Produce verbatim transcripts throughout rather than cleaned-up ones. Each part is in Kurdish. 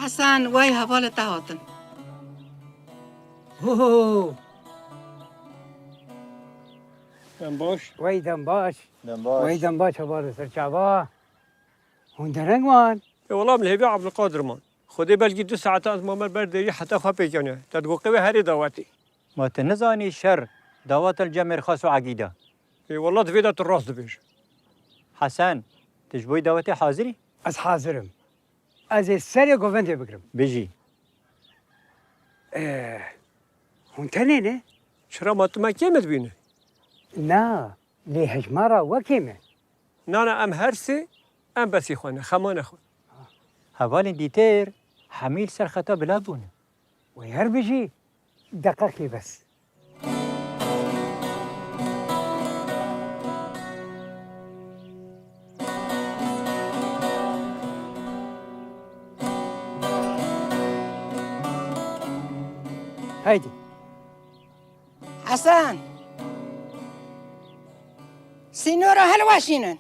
Hesen, wey hevalê te hatin. Ho! Dem baş. Wey dem baş. Dem baş. Wey dem baş hevalê serçava. Hûn dereng man. E, wela em li hêvî Ebdulqadir man. Xwedê belkî du saeta ez mame ber derî heta xwe pêkeniye. Te digot qewê herê dawetê. Ma tu nizanî şer daweta li cem Mêrxas û Egîd e? Ê, wela di vê de tu rast dibêjî. Hesen, tu ji bo wî dawetê hazir î? Ez hazir im. Ez ê serê govendê bigirim. Bijî. Ê, hûn tenê ne? Çira ma tu me kêm dibînî? Na, lê hejmara we kêm e. Na, na, em her sê em besî xwe ne, xema nexwe. Hevalên dîtir hemî li ser xeta bila bûne. Wey her bijî, deqeqê bes. Heydî. Hesen! Sînora hilweşînin.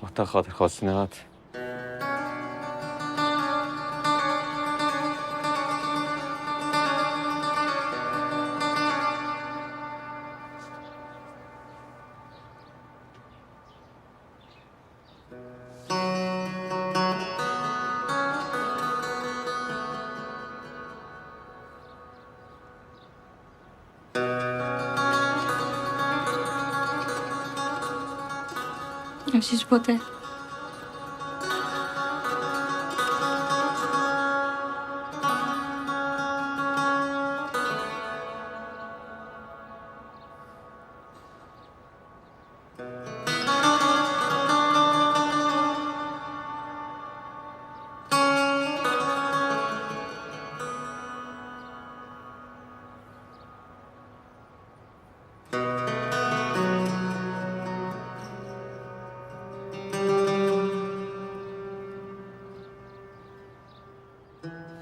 Wexta xatirxwestinê hat. Ev jî ji bo te.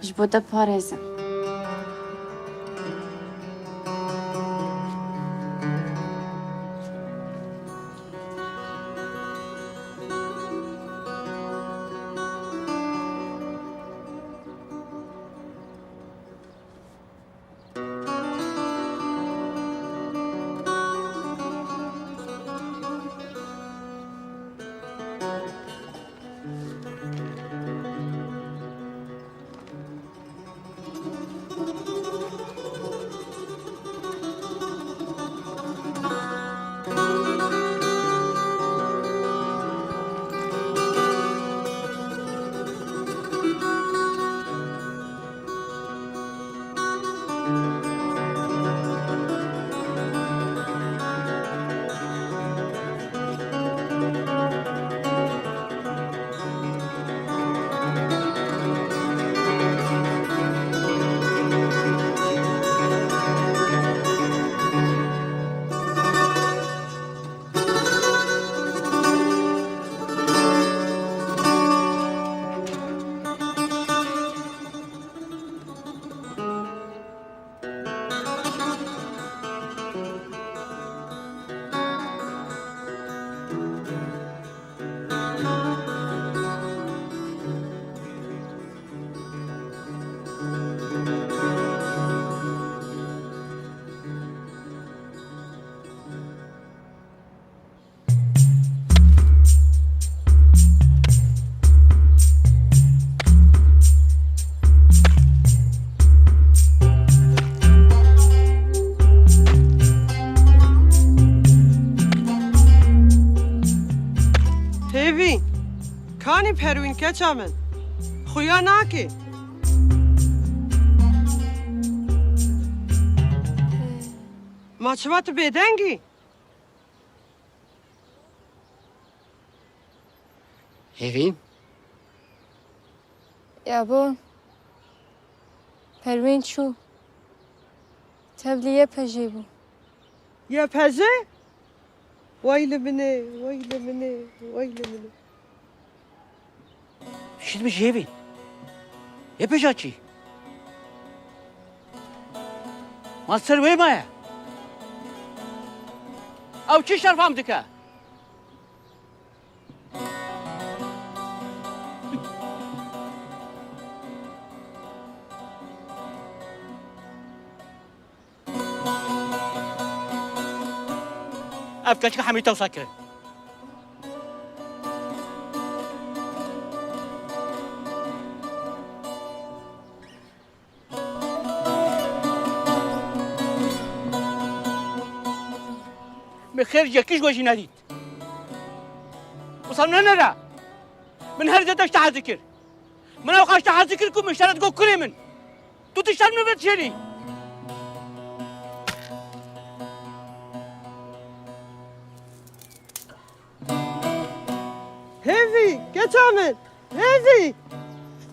Ji bo te parêzim. Perwîn keça min. Xuya nake. Ma çima tu bêdeng î? Hêvî? Yabo, Perwîn çû. Tevlî Y P J bû. Y P J? Wey li min ê, wey li min ê, wey li min ê. Şît min ji hêvî. Y P J çi? Ma ser wê maye. Ew çi şerfam dike? Ev keçik hemî tewsa kirin. Min xêr ji yekî ji we jî nedît. Wisa nenere. Min her zêde ji te hez dikir. Min ew qas ji te hez dikir ku min ji te re digot kurê min. Tu tişta min vedişêrî. Hêvî, keça min. Hêvî.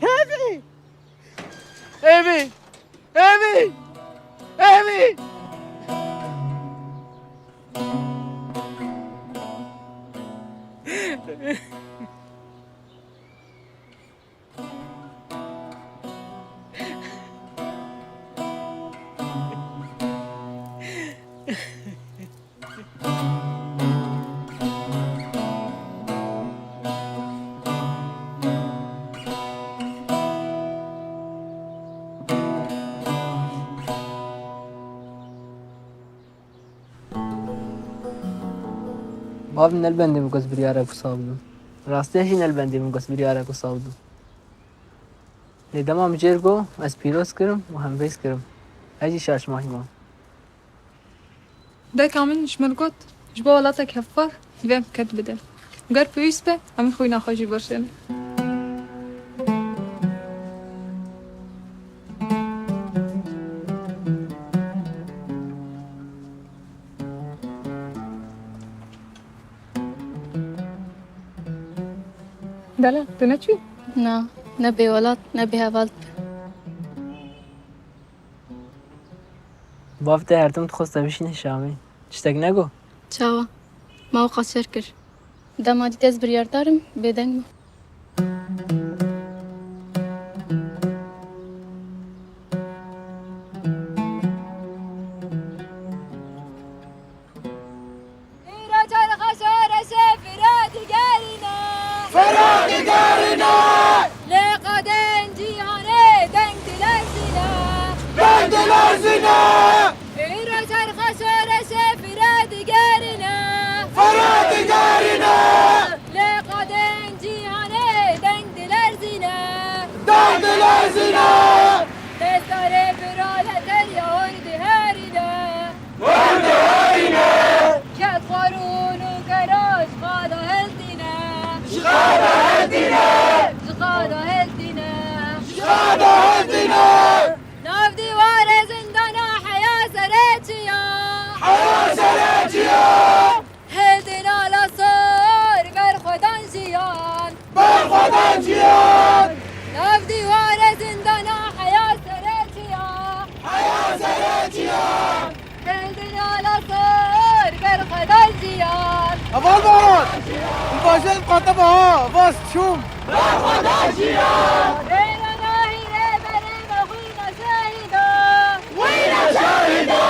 Hêvî. Hêvî. Hêvî. Hêvî. Bav, ne li bendê min ku ez biryarek wisa bidim. Rastiya jî ne li bendê min ku ez biryarek wisa bidim. Lê dema min jê re got, ez pîroz kirim û hembêz kirim. Ez jî şaş mahî mam. Deka min ji min got, ji bo welatek hevpar, divê em ked bidin. Û ger pêwîst be, em ê xwîna xwe jî birçênin. Dela, tu neçûyî? Na, ne bêwelat, ne bêheval dibe. Bav te her tim dixwest te bişîne Şamê. Tiştek negot? Çawa? Ma wê qas şer kir. Dema dît ez biryardar im, bêdeng bû. Îro çerxa şoreşê Firat digerîne. Firat digerîne. Lê qadên cîhanê deng dilerzîne. Deng dilerzîne. Îro çerxa şoreşê Firat digerîne. Firat digerîne. Lê qadên cîhanê deng dilerzîne. Deng dilerzîne. Destdarê proleterya hûn diherîne. Hûn diherîne. Ked xwarûn û kera ji xwe de hildîne. Ji xwe de hildîne. Ji xwe de hildîne. Ji xwe de hildîne. Nav dîwarê zindana heya serê çiya. Heya serê çiya. Hildîna la sor berxwedan jiyan. Berxwedan jiyan. Nav dîwarê zindana heya serê çiya. Heya serê çiya. Hildîna la sor berxwedan jiyan. Heval baran. Li bajêr qate be ha. Vas çûm. Berxwedan jiyan. Rêna nahî rê berê me xwîna şehîda. Xwîna şehîda.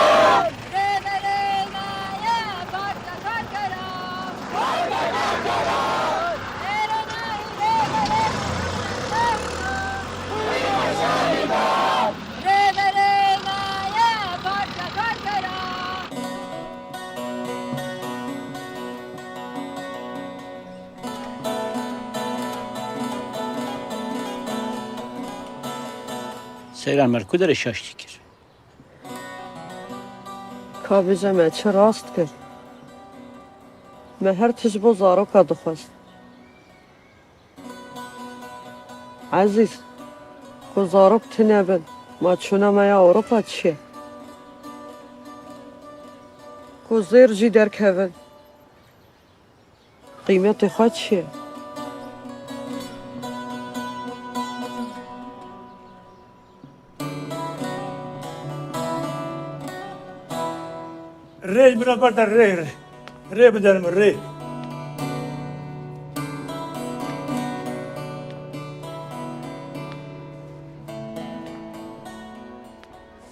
Seyran Merkû derê şaş dikir. Ka bêje me çi rast kir. Me her tişt bo zaroka dixwest. Ezîz, ku zarok tune bin, ma çûna me ya Ewropa çi ye? Ku zêr jî derkevin, qîmetê xwe çi ye? Rê bira berde rê, rê. Rê bide min, rê.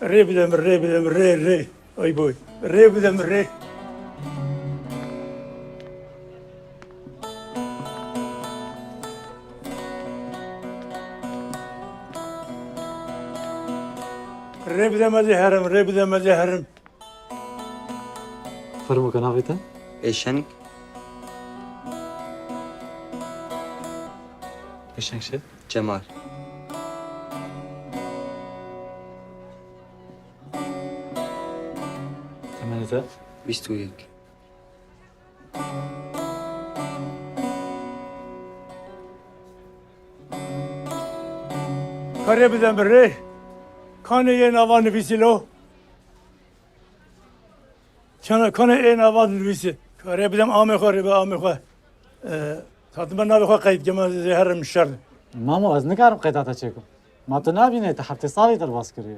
Rê bide min, rê bide min, rê, rê. Ay boy. Rê bide min, rê. Rê bide min, ez ê herim, rê bide min, ez ê herim. Fermo ke, navê te? Êşeng. Êşeng şe? Cemal. Temenê te? Bîst û yek. Ka rê bide min, rê. Kanê yê nava nivîsî lo? Çana, kanê yê nava nivîsî? Ka rê bide min amê xwe, rê be amê xwe. E, Hatime navê xwe qeyd kim, ez ê herim şer. Mamo, ez nikarim qeyda te çêkim. Ma tu nabînî, tu heftê salî derbas kiriye.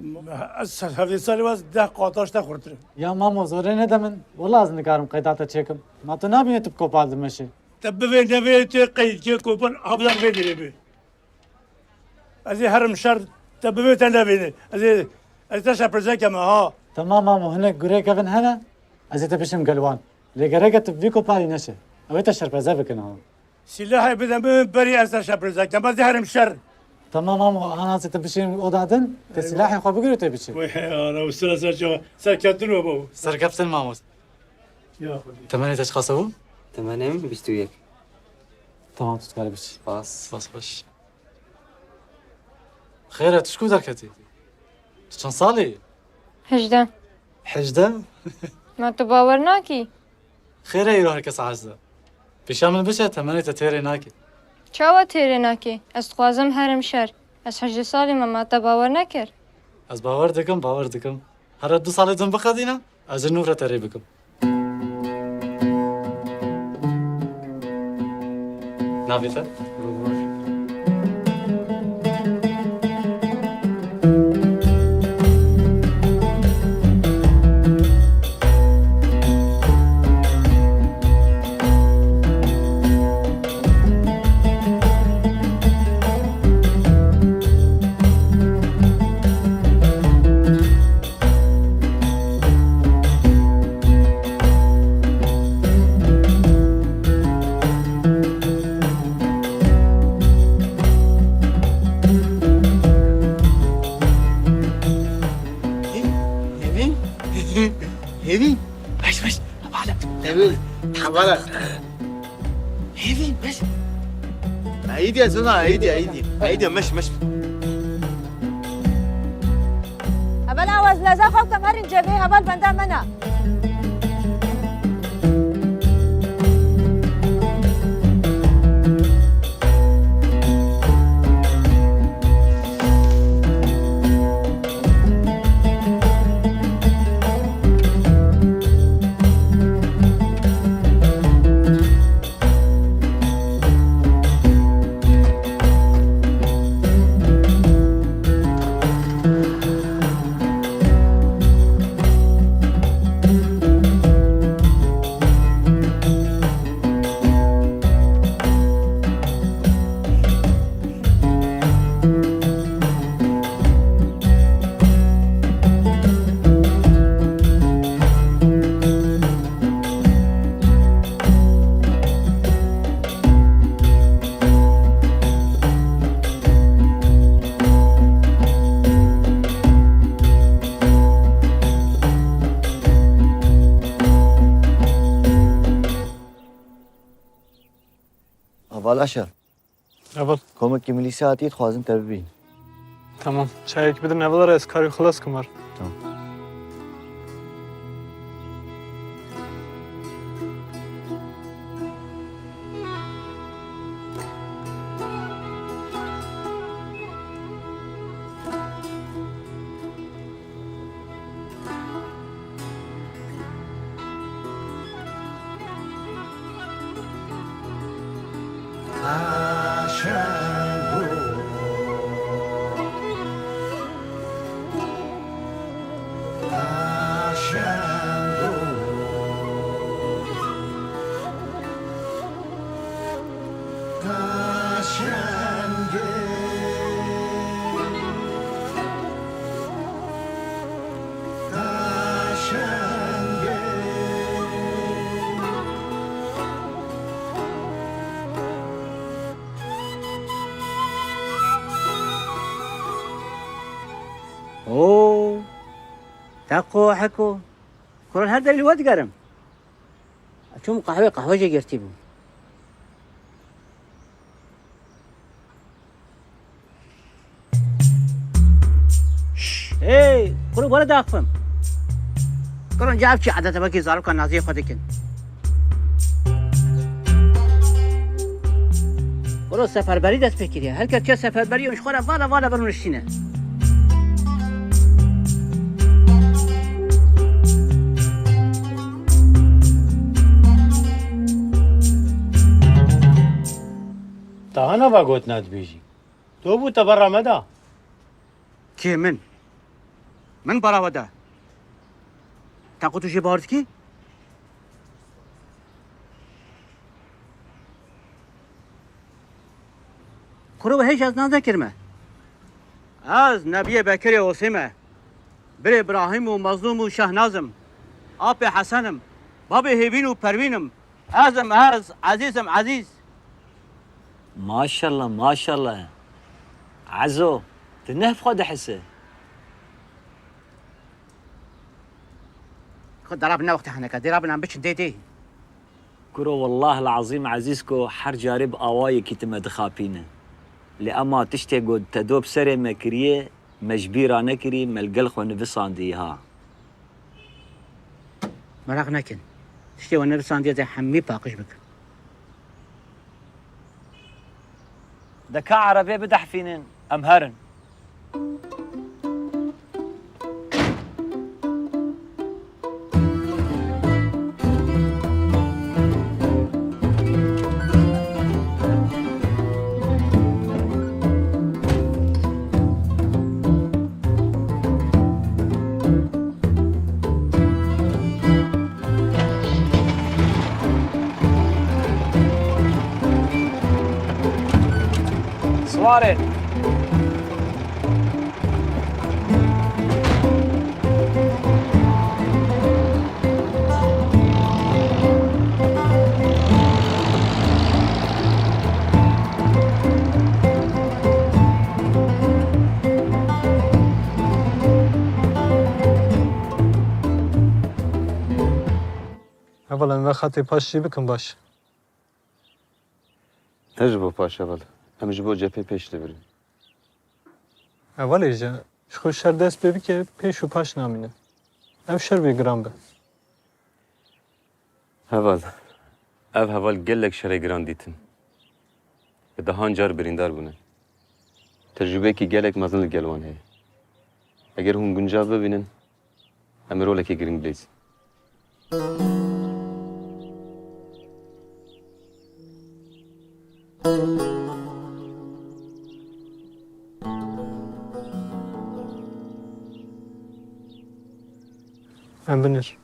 Ez heftê salî, ez deh qata ji te xurtir im. Ya mamo, zorê nede min. Wela ez nikarim qeyda te çêkim. Ma tu nabînî tu bi kopal dimeşî. Te bivê nevê, tu qeyd ke kopal, hevdar vê dirê bê. Ez ê herim şer, te bivê te nevêne. Ez ê, ez te şerpirze keme ha. Temam mamo, hinek gurê kevin hene. Ez ê te bişim gel wan. Lê gereke tu vî kopalî neşe. Ew ê te şerpirze bikin ha. Silahê bide min, berî ez te şerpirze kem. Ez ê herim şer. Tamam mamo, ana ez ê te bişînim oda din, te Eyvah. Silahê xwe bigir û tê biçî. Wê ana, û sira ser çava. Serkeftin we babo. Serkeftin mamo. Ya Xwedê. Temenê te çiqas bû? Temenê min bîst û yek. Tamam, tu dikarî biçî. Spas. Spas, baş. Xêr e, tu ji ku derketî? Tu çend salî yî? Hejdeh. Hejdeh? Ma tu bawer nakî? Xêr e, îro her kes aciz e. Pêşiya min biçe, temenê te têrê nake. Çawa têrê nake? Ez dixwazim herim şer. Ez hejdeh salî me, ma te bawer nekir? Ez bawer dikim, bawer dikim. Here du salê din biqedîne, ez ji nû re te rê bikim. Navê te? Hêvî? Hêvî? Baş, baş. Hevala. Hêvî. Hevala. Hêvî, baş. Aîdî ye, zona, aîdî ye, aîdî ye. Aîdî ye, meş, meş. Heval, awaz leza xew kem herin cebê, heval benda mena. Heval Aşer. Heval. Komekî milîsê hatiye, dixwazin te bibînin. Tamam. Çayek bidin hevala, ez karî xilas kim war. Tamam. Heqo, heqo. Kuro her derî li we digerim. Çûm qehwê, qehwe jê girtî bû. Şş, hey, kuro were daxivim. Kuro, ev çi edet e, wekî zaroka naziyê xwe dikin. Kuro seferberî dest pê kiriye. Her kes çe seferberî û ji xwe re vala vala bin û niştîne. Te hana va gotina dibêjî? To bû te berra me da. Kê min? Min berra we da. Te ku tu jê bawer dikî? Kuro we hêj ez nas nekirime. Ez Nebiyê Bekirê Osê me. Birê Birahîm û Mezlûm û Şehnaz im. Apê Hesen im. Babê Hêvîn û Perwîn im. Ez im ez, Ezîz im Ezîz. Maşallah, maşallah. Ezo, tu ne bi xwe dihise. Xwe dera bi ne wextê heneka, dê rabin em biçin dê dê. Kuro, wallah el-azîm Ezîz ku her carê bi awayekî tu me dixapîne. Lê ema tiştê ku te do bi serê me kiriye, me ji bîra nekirî, me li gel xwe nivisandî ha. Meraq nekin. Tiştê we nivisandiye ez ê hemî paqij bikim. De ka erebê bidehfînin, em herin. Siwarê. Heval, em ve xetê paş jî bikin baş. Ne ji bo paş heval. Em ji bo cephê pêş dibirin. Hevalê ji, ji xwe şer dest pê bike, pêş û paş namîne. Ev şer bê giran be. Heval, ev heval gelek şerê giran dîtin. Bi dehan car birîndar bûne. Tecrûbeyekî gelek mezin li gel wan heye. Eger hûn guncav bibînin, em ê rolekê giring bilîzin. Em binêr.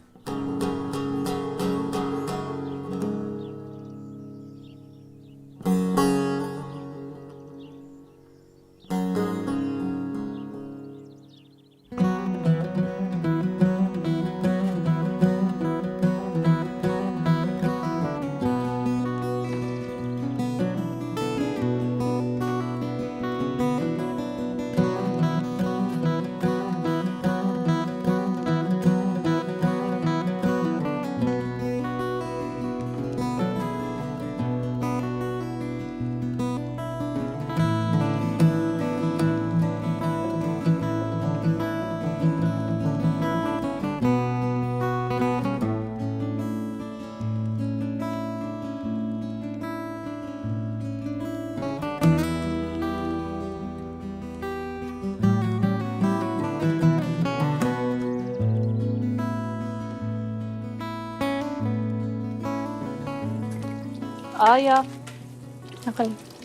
Aya.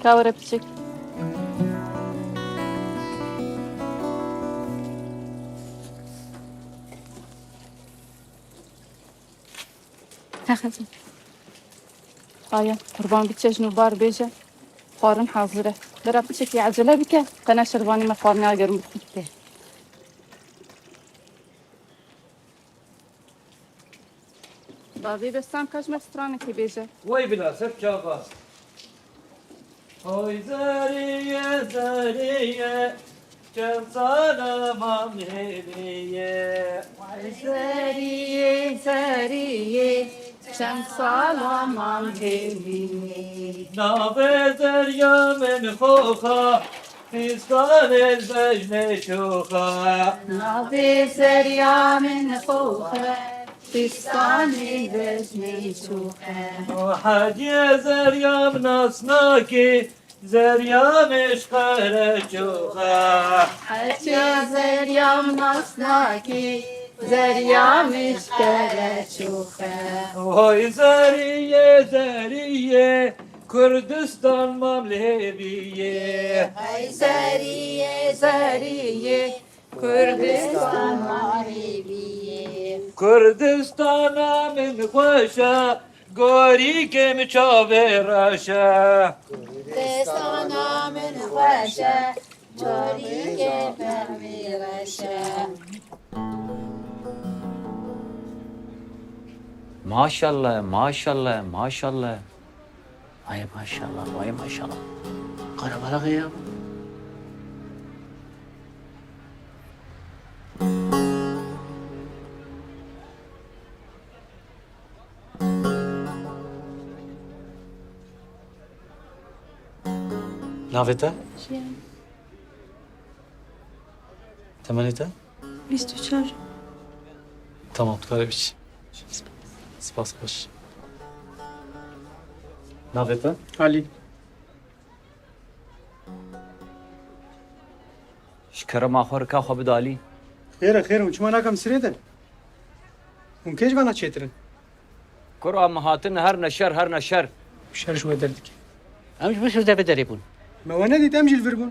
Ka were piçek. Aya, qurban biçe ji nû bar bêje. Xwarin hazir e. Bira piçekî ecele bike. Qene şervanî me xwarina germ bixwe. Bavê Bestan, ka ji me stranekê bêje. Wey bila, ser çava. Oy zerî ye, zerî ye, çend sala van hêvî ye. Zeriyê, zeriyê, çend sala mam hêviyê. Navê zeriya min xoxa, fistanê bejnê çoxa. Navê zeriya min xoxa, fistanê bejnê çoxa. Hediye zeriya min nasnakî, Zerya mişqere çoxa. Hetiya zerya min nas nakî, zerya mişqere çoxa. Oy zeriyê, zeriyê, Kurdistan mam lêviyê. Ay zeriyê, zeriyê, Kurdistan mam lêviyê. Kurdistana min xweş e, Gorîkê min çavê reş e. Destana min xweş e, gorîkê min wî reş e. Maşallah, maşallah, maşallah. Ay maşallah, ay maşallah. Karabalak ya. Navê te? Jiyan. Temenê te? Bîst û çar. Tamam, tu karê biçî. Spas, xweş. Navê te? Alî. Ji kerema xwe rika xwe bide alî. Xêr e, xêr e, hûn çima nakin sirê de? Hûn kê ji vana çêtir in? Kura min hatin her neşer, her neşer. Şer ji we derdikê. Em ji bo siz de vê derê bûn. Me we nedît, em jî li vir bûn.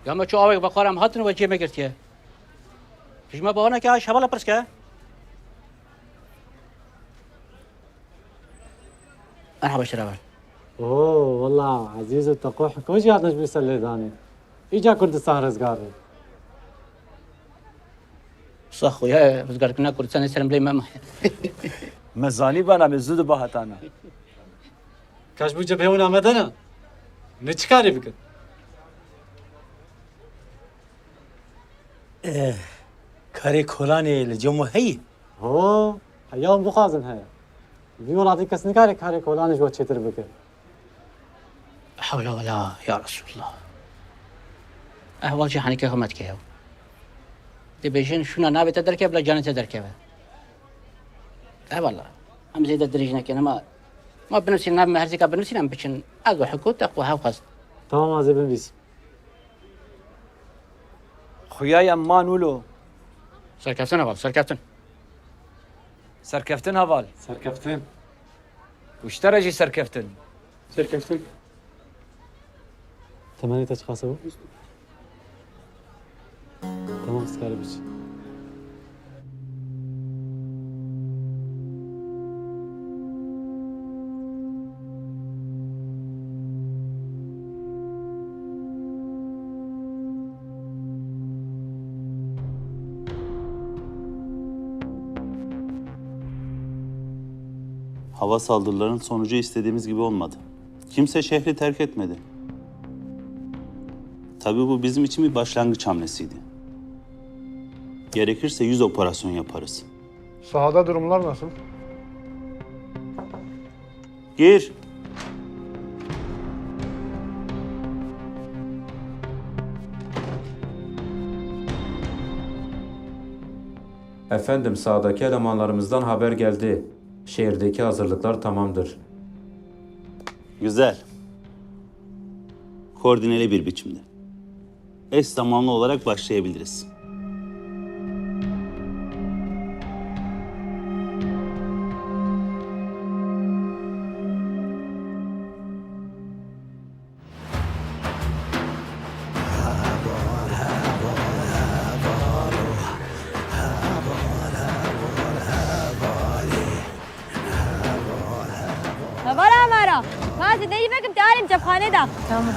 Ya me çû awek vexwar em hatin we cê me girtiye. Tu ji me bawer neke, ha ji hevala pirs ke. Merhaba Şiraver. Oo, wela Ezîz û Teqo Hiko jî hatin ji bo ser lêdanê. Îca Kurdistan rizgar be. Sax xuya rizgarkirina Kurdistanê ser em bilê me maye. Me zanî bana me zû diba hetana. Kaş bû cebhê wan amade ne. Ne çi karê bikin? Eh, karê kolanê li cem we heye? Ho, heya hûn bixwazin heye. Vî welatî kes nikare karê kolanê ji we çêtir bike. Hewla wela ya Resulallah. Ehwal jî henîkê xwe me dike ya. Dibêjin şûna navê te derkeve bila canê te derkeve. Eyvallah. Em zêde dirêj nekin, ema ma binivîsîn, navê me her zêka binivîsîn em biçin. Ez û Hiko, Teqo, Hewxwez. Tamam, ez ê binivîsim. Xuya em man wilo. Serkeftin heval, serkeftin. Serkeftin heval. Serkeftin. Û ji te re jî serkeftin. Serkeftin. Temenê te çiqas e? Tamam, tu karî biçî. Hava saldırılarının sonucu istediğimiz gibi olmadı. Kimse şehri terk etmedi. Tabii bu bizim için bir başlangıç hamlesiydi. Gerekirse yüz operasyon yaparız. Sahada durumlar nasıl? Gir. Efendim, sahadaki elemanlarımızdan haber geldi. Şehirdeki hazırlıklar tamamdır. Güzel. Koordineli bir biçimde. Eş zamanlı olarak başlayabiliriz. Hevala me re. Ka ez ê derî vekim, te arêm cepxanê de. Tamam.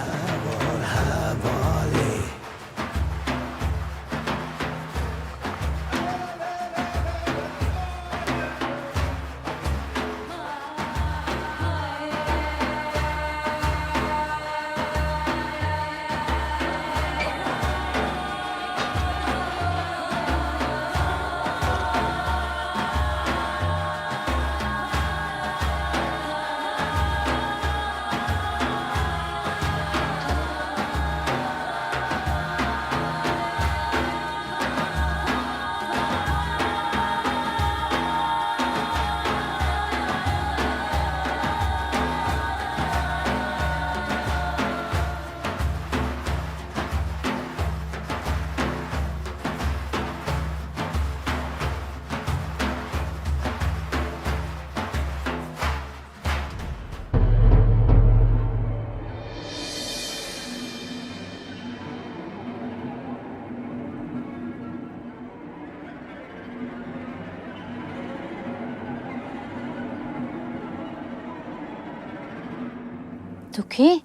Tu kî?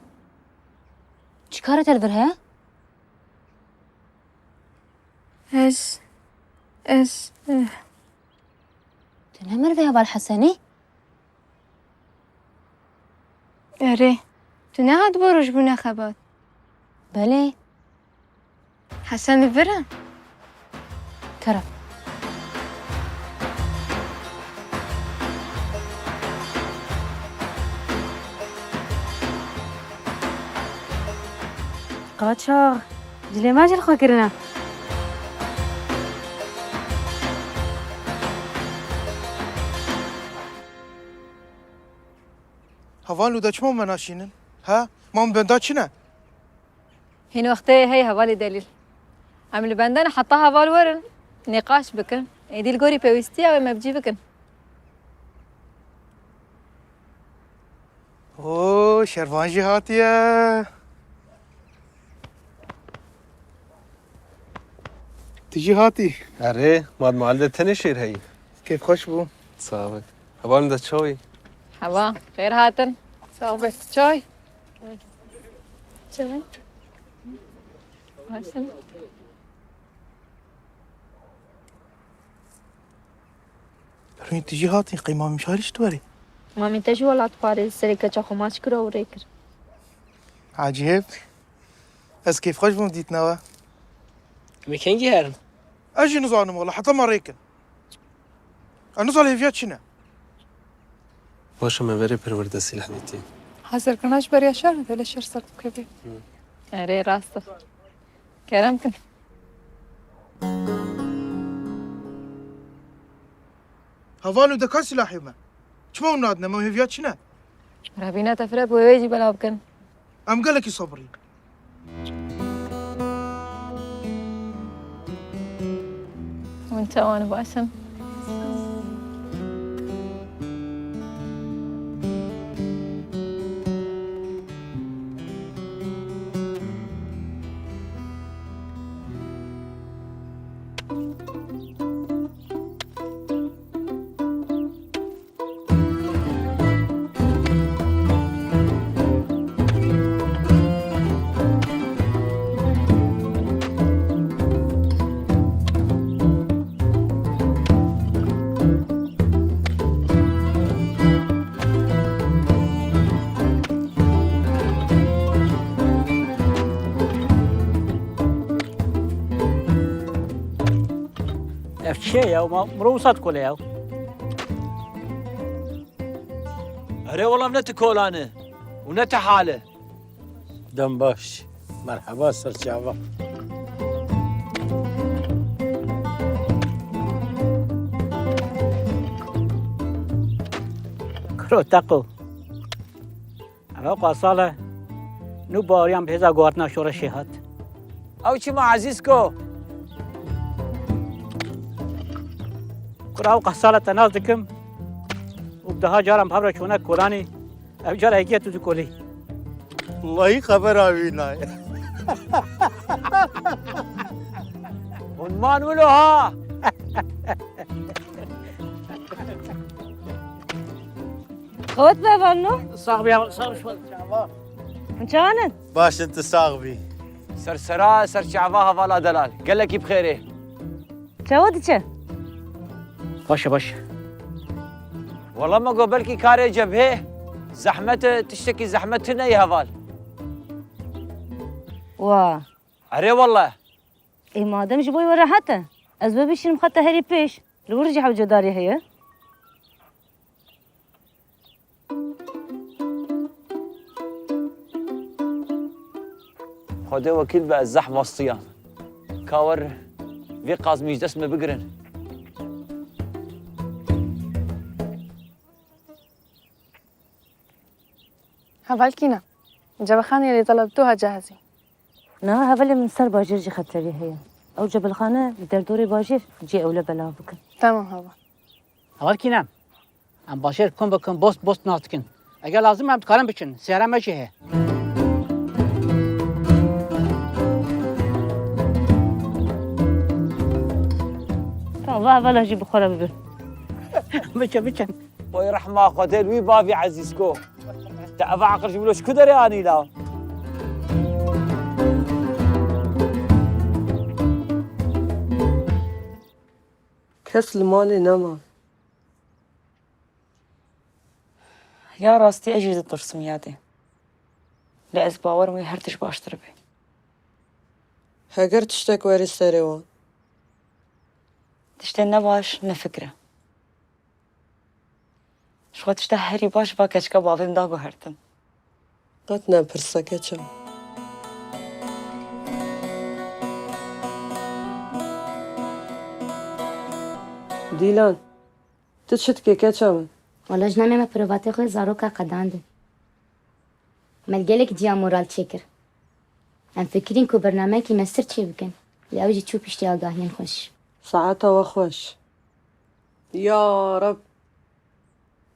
Çi karê te li vir heye? Ez, ez, eh. Tu ne merivê heval Hesenî? Erê, tu nehat bo roj bûne xebat? Belê. Hesen li vir e? Kerem. Qaçax. Cilê me jî li xwe kirine. Heval û de çima me naşînin? Ha? Ma min benda çi ne? Hîn wextê hey hevalê delîl. Em li benda ne heta heval werin, nîqaş bikin. Êdî li gorî pêwîstiya wê me bi cî bikin. Oo, Şervan jî hatiye. Tu jî hatî? Erê, ma di malê de tenê şêr heyî. Kêfxweş bû. Sax be. Hevalên de çawa yî? Hewa, xêr hatin. Sax be. Çay. Çay. Başın. Rûyê tu jî hatî, qey mamî şarî ji tu werê? Mamî te ji welat parê serê keça xwe maç kir û rê kir. Ecêb. Ez kêfxweş bûm dîtina we. Em ê kengî herin? Ez jî nizanim wela, heta me rê kin. Ez nizanim hêviya çi ne. Baş e, me verê perwerde sîleh dîtî. Hazirkirina ji beriya şer, dê lê şer ser dikeve. Erê, rast e. Kerem kin. Heval û de ka sîlahê me? Çima hûn nadine me? Hêviya çi ne? Rebîna te fire bi wê jî belav bikin. Em gelekî sabirî. Hûn çawan baş in? Ev çi ye ya? Ma mirov wisa dikole ya? Erê wela, ne ti kolan e û ne ti hal e. Dem baş. Merheba serçava. Kuro teqo. Eva qasal e. Nû baweriyan bi hêza guhartina şoreşê hat. Ew çima Ezîzko? Kura ew qasal e, te nas dikim. Û bi daha caran bi hev re çûne kolanî. Ev cara yekê tu dikolî. Wellahî xebera wî nayê. Hûn man wilo ha. Qewet be vanno. Sax bî, sax bî. Hûn çawan in? Baş in, tu sax bî. Ser sera, ser çava hevala delal. Gelekî bi xêrê. Çawa diçe? Baş e, baş e. Wela me got belkî karê cebhê zehmet e, tiştekî zehmet tune ye heval. Wa. Erê wele. Ê madem ji bo we rehet e, ez we bişînim xeta herî pêş. Li wir jî hewcedarî heye. Xwedê wekîl be, ez zehf westiyan. Ka wer vê qazmî ji dest me bigirin. Heval Kîna, cebexanê lê delal tu ha cehizî. Niha hevalê min ser bajêr jî xeterî heye. Ew cebelxane li derdorê bajêr cê ewle belav bikin. Tamam heval. Heval Kînan, em bajêr kom bi kom, bost bost nas dikin. Eger lazim em dikarin biçin, seyara me jî heye. Tamam, va hevala jî bi xwe re bibin. Biçin, biçin. Oy rehma Xwedê li wî bavî Ezîzko. Te ev aqil ji wilo ji ku derê anî la? Kes li malê nema. Ya rastî ez jî ditirsim yadê. Lê ez bawerim wê her tişt baştir be. Heger tiştek werî serê wan. Tiştê ne baş, ne fikr e. Ji xwe tişta herî baş va keçika bavê min da guhertin. Qet ne pirse keça. Dîlan, tu çi dikê keça min? Wala ji namê me provatê xwe zaroka qedandin. Me li gelek ciya moral çêkir. Em fikirîn ku bernameyekî mestir çêbikin. Lê ew jî çû piştî agahiyên xweş. Saeta we xweş. Ya Reb,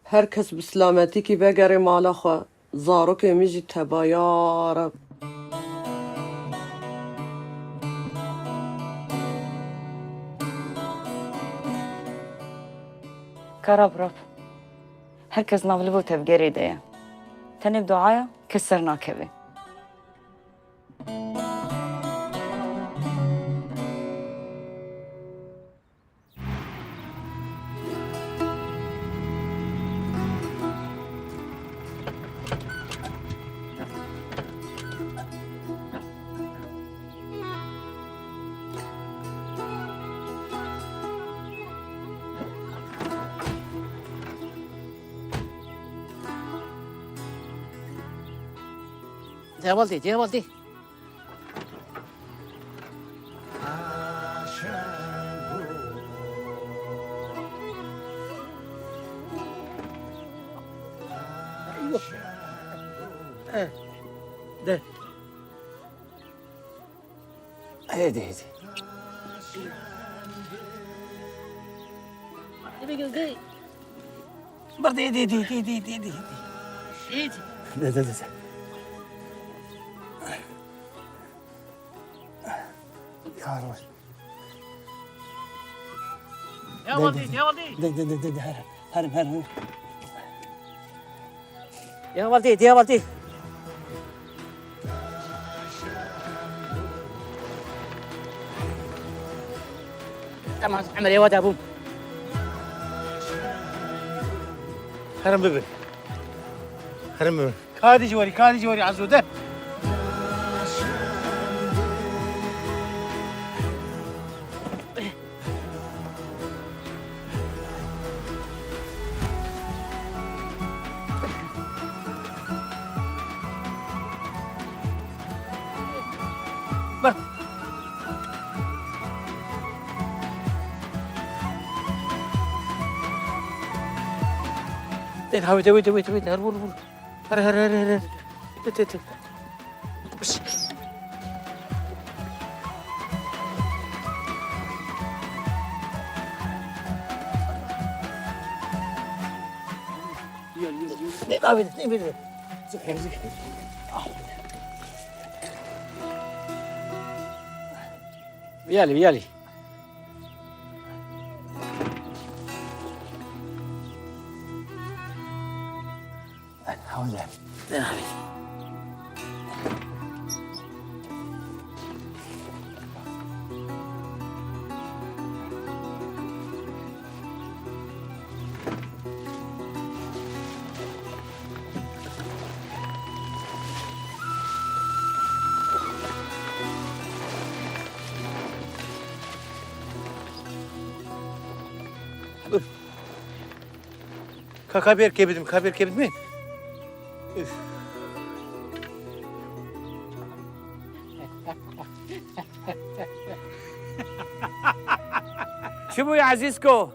her kes bi silametîkî vegere mala xwe. Zarokê min jî teba ya Reb. Ka Rab Rab. Her kes nav liv û tevgerê de ye. Tenê bi duaya kes ser nakeve. Cevaldî, Cevaldî. De. Hêdî, hêdî. Hêdî, hêdî. Bir de, hêdî, hêdî, hêdî, hêdî, hêdî, hêdî. Hêdî. De, de, de, de. Ya Rab. Ya Waldî, ya Waldî. De, de, de, de, de, herim, herim, herim. Ya Waldî, ya Waldî. Tamam, Emer, ya Waldî, bûm. Herim bibin. Herim bibin. Kadî ji werî, kadî ji werî, Ezo de. Bak. Dê, ha, wite, wite, wite, wite. Her vur, vur. Her, her, her, her, her. Tê, tê, tê. Ne abi, ne bileyim. Viyali, viyali. Ka, ka bêrkê bidim, ka bêrkê bidim. Üf. Çi bûye Ezîzko?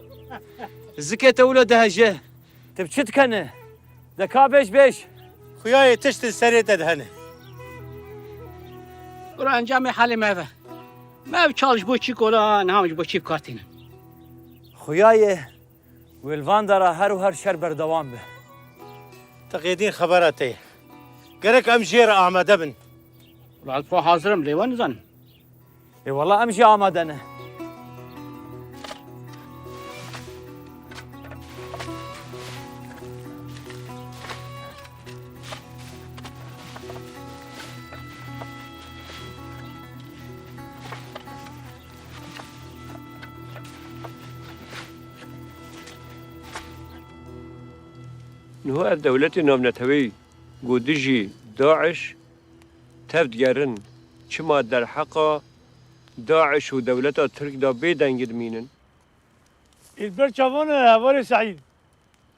Zikê te wilo diheje. Tu bi çi dikene? De ka bêj bêj. Xuyayê tişt li serê te dihene. Kura encamê halê me ve. Me ev çal ji bo çi kola, niha ji bo çi bi kar tînin? Xuyayê wê li van dara her û her şer berdewam be. Te qêdîn xebera te ye. Gerek em jê re amade bin. Wala ez xwe hazir im, lê we nizanim. Ê wela em jî amade ne. Niha ev dewletê navneteweyî ku dijî DAIŞ tev digerin, çima derheqa DAIŞ û dewleta Tirk de bê dengî dimînin? Li ber çavan e hevalê Seîd.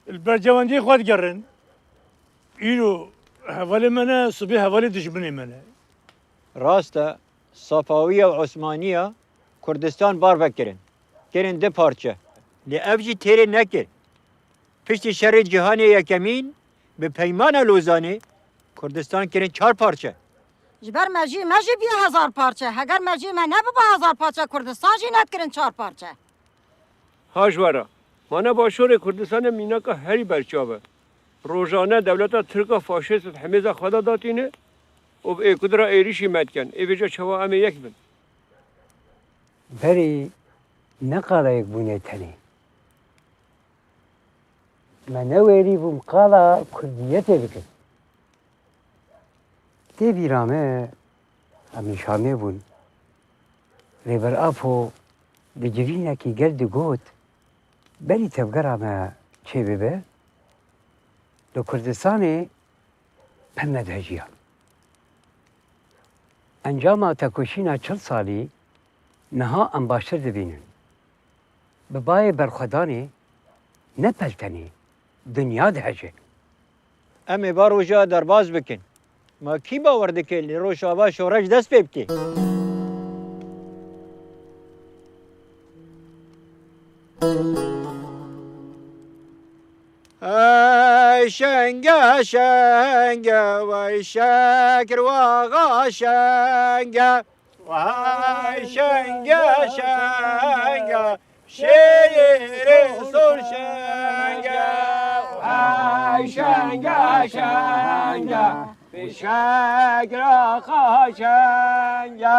Li bercewendiyê xwe digerin. Îro hevalê me ne, sibê hevalê dijminê me ne. Rast e, Sefawiya û Osmaniya Kurdistan bar vekirin. Kirin du parçe. Lê ev jî têrê nekir. Piştî şerê cîhanê yekemîn bi Peymana Lozanê Kurdistan kirin çar parçe. Ji ber me jî, me jî bûye hezar parçe. Heger me jî me nebiba hezar parçe, Kurdistan jî nedikirin çar parçe. Ha ji we re, mane Başûrê Kurdistanê mînaka herî berçav e. Rojane dewleta Tirk a faşîst di himêza xwe de datîne û bi êkudira êrîşî me dikin. Ê vêca çawa em ê yek bin? Berî ne qala yekbûnê tenê. Me newêrî bûm qala kurdiyetê bikin. Tê bîra me em nîşanê bûn. Rêber Apo di civînekî gel digot, berî tevgera me çêbibe, li Kurdistanê pir nedihejiya. Encama tekoşîna çil salî niha em baştir dibînin. Bi bayê berxwedanê ne peltenê, dinya dihece. Em ê va roja derbas bikin. Ma kî bawer dike li Rojava şoreş dest pê bike? Ey şenge şenge, wey şekir waxa şenge. Wey şenge şenge, şêrê sor şenge. Wey şenge şenge, şekir waxa şenge.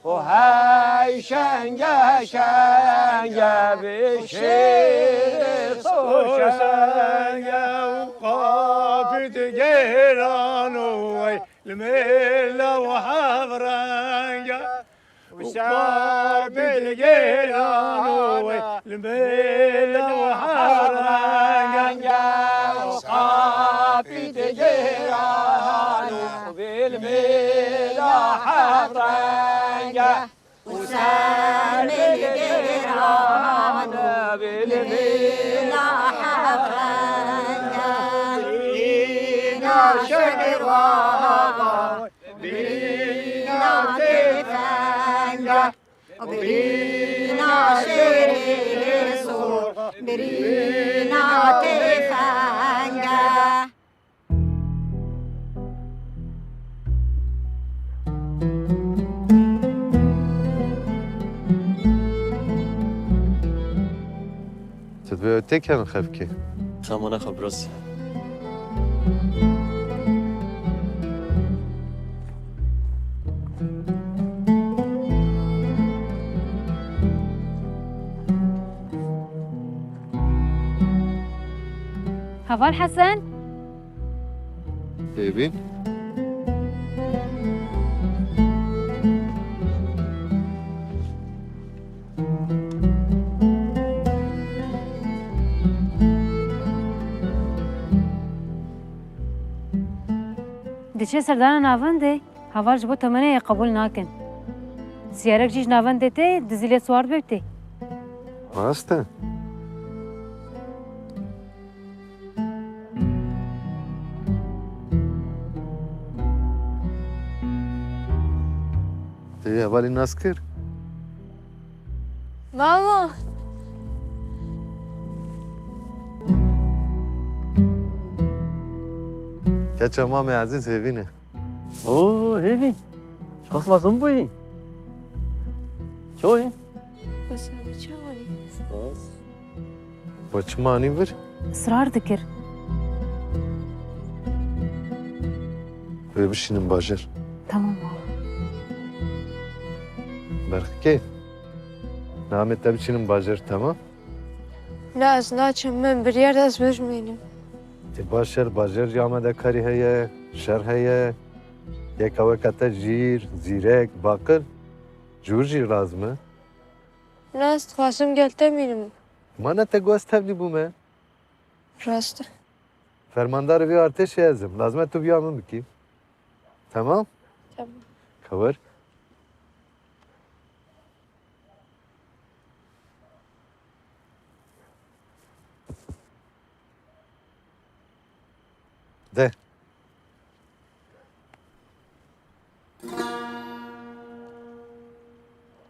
Û hey şenge şenge bi şêrê sor şenge û qapî digêran û wey li mêla û hev renge. Û qapî digêran û wey li mêla û hev renge. Û qapî digêran û wey li mêla hev renge. Û ser mêlê gêran û mêla hevrenga, bîna şeker waxa, bîna têfenga, bîna şêrê sor, bîna têfenga. Tu divê ew têkevin xefkê? Xemana xwe biraz. Heval Hesen. Hêvîn. Diçe serdana navendê, heval ji bo temenê qebûl nakin. Siyarek jî ji navendê tê, dizî lê siwar dibe tê. Rast e. Te hevalî nas kir? Mama! Keça mamê ezîz Hêvîn e. Oo, Hêvîn. Çiqas mezin bûyî. Çawa yî? Wisa bi çawa yî? Spas. We çima anî vir? Israr dikir. Wê bişînin bajêr. Tamam baba. Berxikê, namê te biçînin bajêr, tamam? Na, ez naçim, min biryar da ez bijmînim. Tê baş e, li bajêr jî amadekarî heye, şer heye. Yeka weke te jîr, zîrek, baqil, ji wir jî lazim e. Na, ez dixwazim gel te bînim. Ma ne te got ez tevlî bûme? Rast e. Fermandarê vê artêşê ez im. Lazim e tu biya min bikî. Tamam? Tamam. Xewer. De.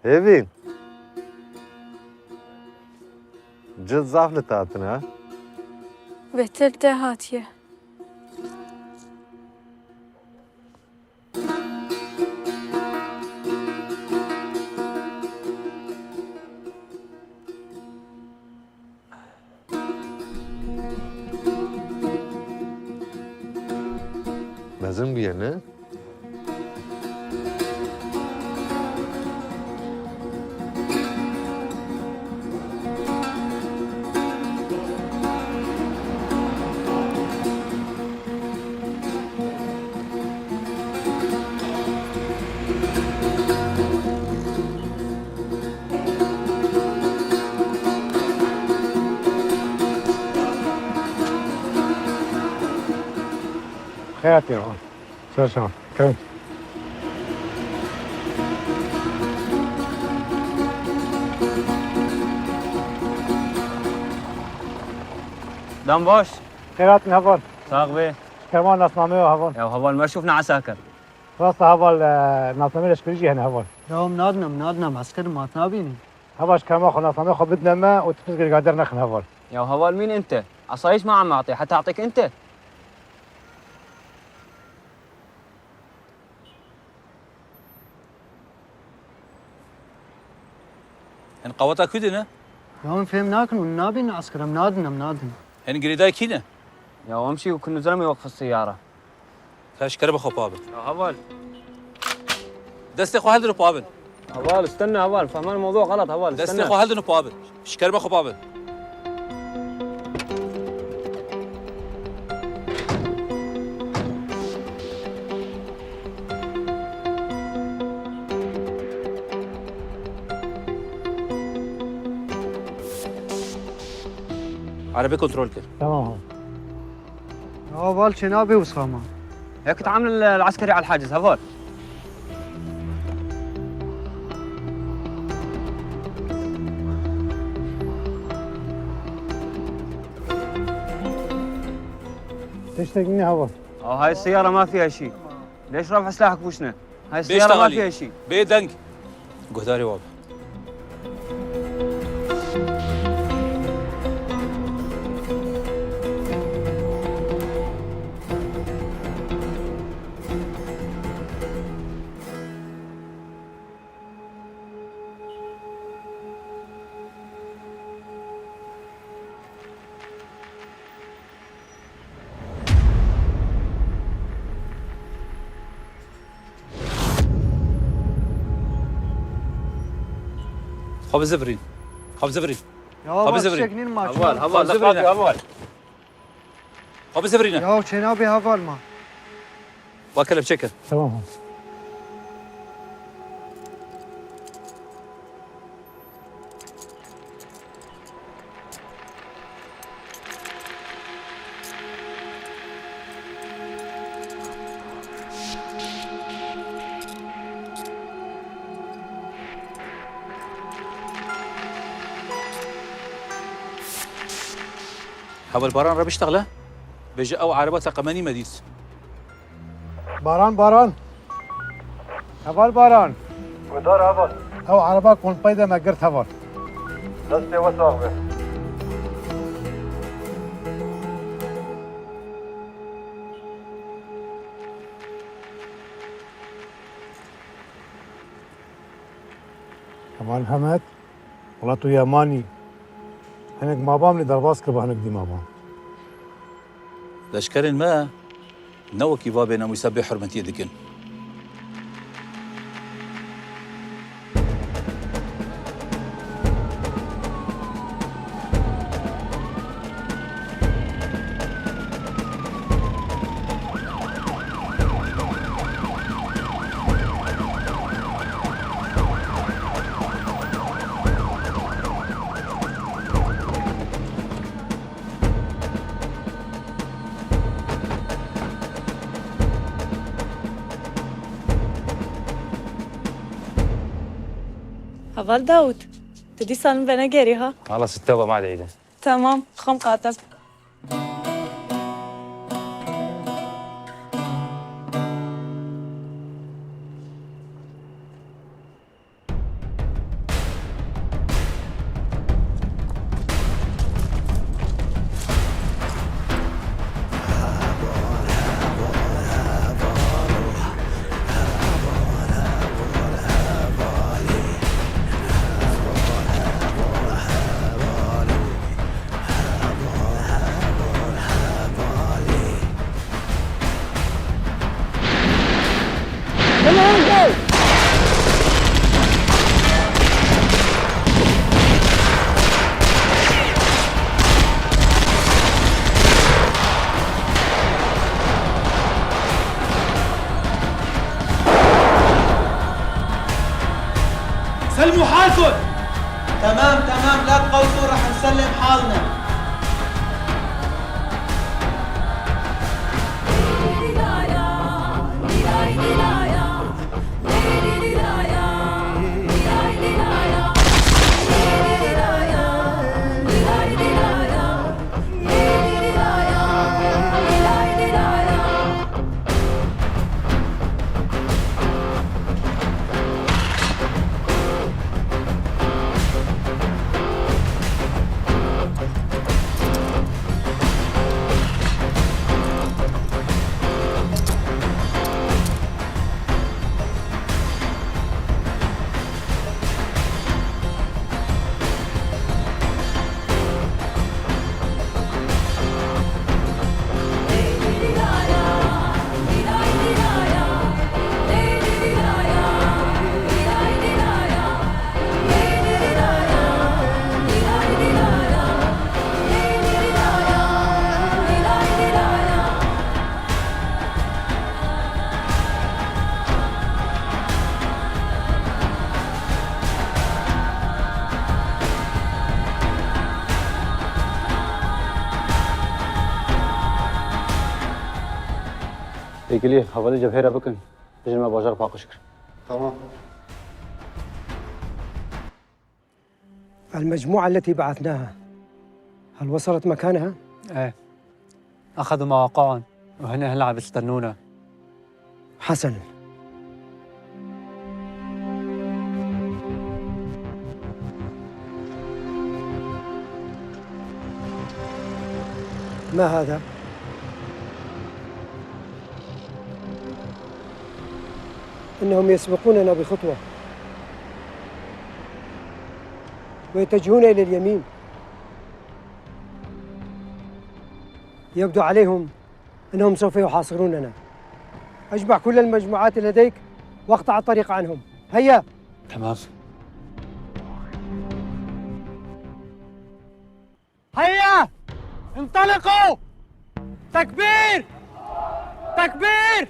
Hêvîn. Cil zaf li te hatine, ha? Beter te hatiye. Mezin bûye, ne? Xêr hatin. Ser çavan. Kevin. Dem baş. Xêr hatin heval. Sax bê. Ji kerema nasnameyê heval. Ya heval, me şûf ne esakir. Rast e heval, e, nasnameyê leşkerî jî hene heval. Ya em nadinem, nadinem, eskerim, ma tu nabînî. Heval, ji kerema xwe nasnameyê xwe bidine me û tu pirs girêkadar nexin heval. Ya heval, mîn inte. Asayîş ma em atê, heta atêk inte. Hin qaweta kû de ne? Ya hûn fêm nakin û nabînin esker, em nadin, em nadin. Hin girêdayê kî ne? Ya em şî û kinûzremê wek xistî yara. Ka ji kerema xwe pa bin. Ya heval. Destê xwe hildin û pa bin. Heval, استنى heval. فهم الموضوع غلط heval. Destê xwe hildin û pa bin. Ji kerema xwe pa bin. Erebê kontrol kir. Tamam. Ya heval, çênabê wisa ma. هيك تعامل العسكري على الحاجز هذول. Tiştek nîne heval. آه، هاي السيارة ما فيها شيء. ليش رافع سلاحك بوشنا؟ هاي السيارة ما فيها شيء. Bê deng. Guhdarê we be. Xwe bizivirîn. Xwe bizivirîn. Ya heval, tiştek nîne ma. Heval, heval, heval. Xwe bizivirîne. Ya çênabê heval ma. Wa kelepçe kir. Tamam. Heval Baran re biştexile. Bêje ew ereba teqemenî me dît. Baran, Baran. Heval Baran. Guhdar heval. Ew ereba konpey de me girt heval. Destê we sax be. Heval Hemed. Wela tu yemanî. Hinek maban lê derbas kiriba, hinek dî maban. Leşkerên me ne wekî va bênamûsa bêhurmetiyê dikin. Heval Dawud, tu dîsa min venegerî ha? Hala sitte baba ma deyde. Tamam, xwe qate. سلموا حالكم. تمام، تمام، لا تقلقوا، رح نسلم حالنا. Têkilî hevalê cebhê re bikin. Dijin me bajar paqij kir. Tamam. المجموعة التي بعثناها، هل وصلت مكانها؟ ايه. أخذوا مواقعهم وهن هلأ عم يستنونا. حسنا. ما هذا؟ إنهم يسبقوننا بخطوة ويتجهون إلى اليمين. يبدو عليهم أنهم سوف يحاصروننا. اجمع كل المجموعات لديك واقطع الطريق عنهم. هيا! تمام. هيا! انطلقوا! تكبير! تكبير!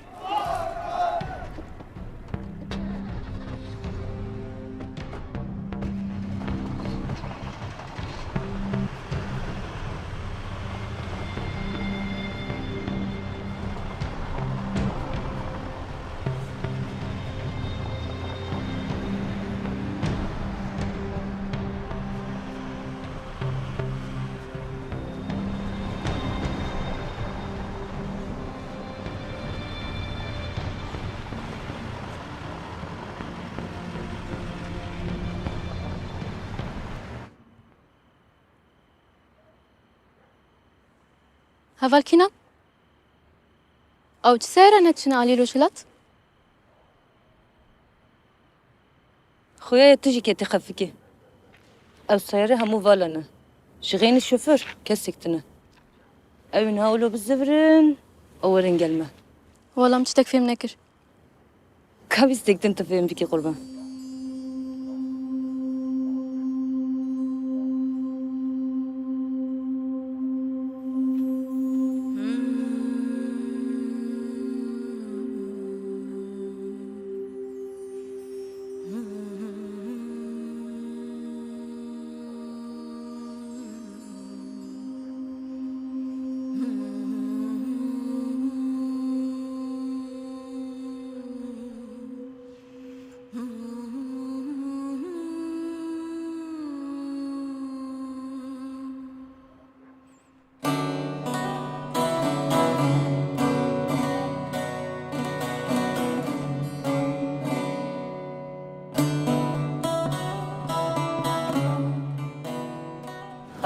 Heval kî ne? Ew çi seyre neçine alî rojhilat? Xuya ye tu jî ketî xefikê. Ew seyre hemû vala ne. Ji xeynî şoför kesek tune. Ew ên hewlo bizivirin û werin gel me. Wela min tiştek fêm nekir. Ka bîstek din tu fêm bikî qurban.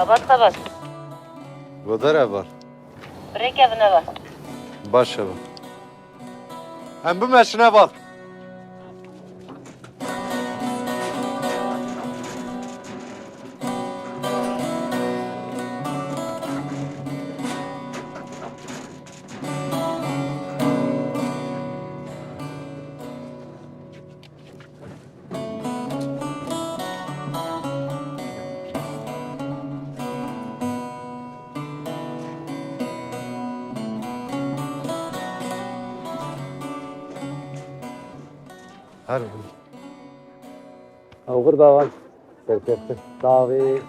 Xebat, xebat. Godar heval. Birêke bi neva. Baş heval. Em bimeşin heval. Her Oxir dawan. Serkeftin. Dawî.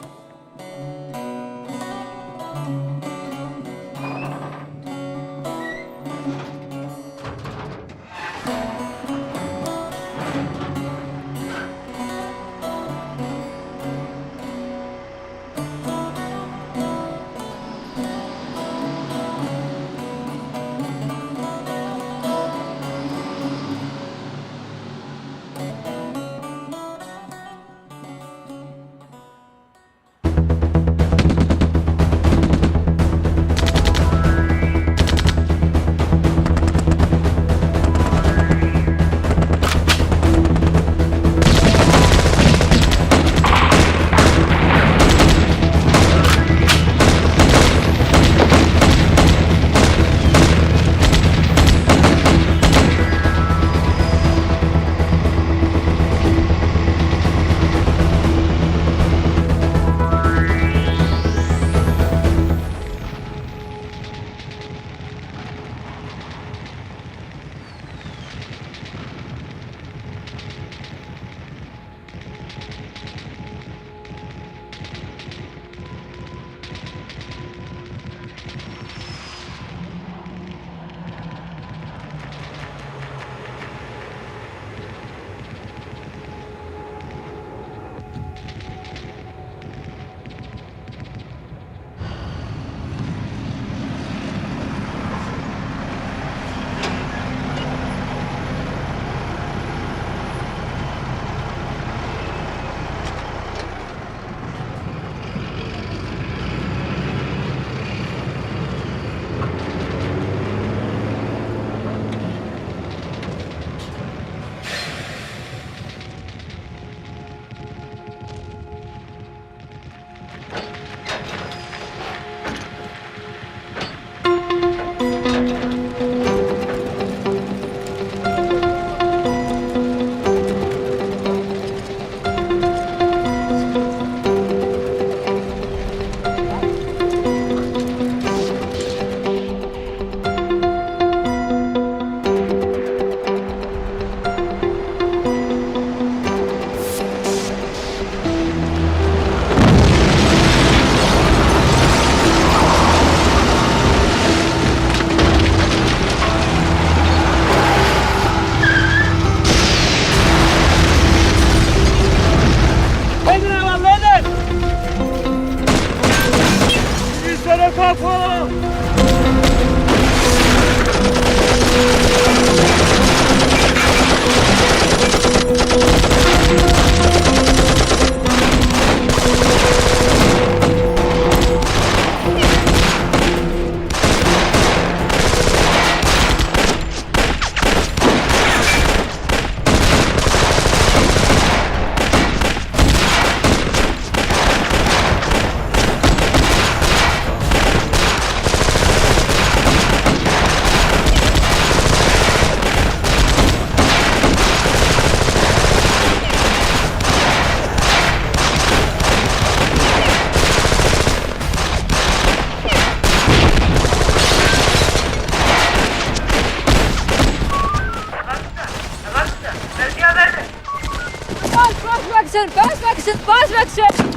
Fast, fast action, fast action, fast action.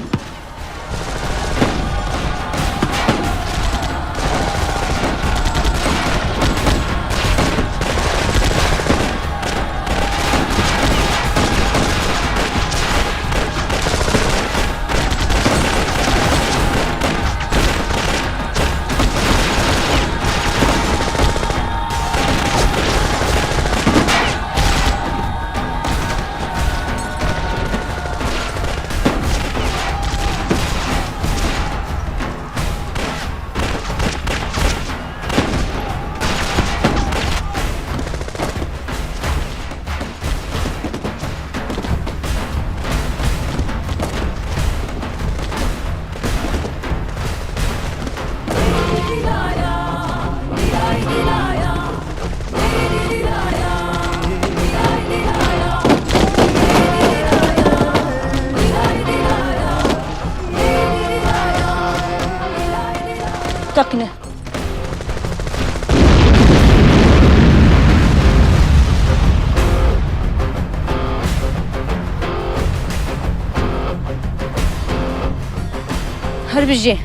Teqîne. Her bijî.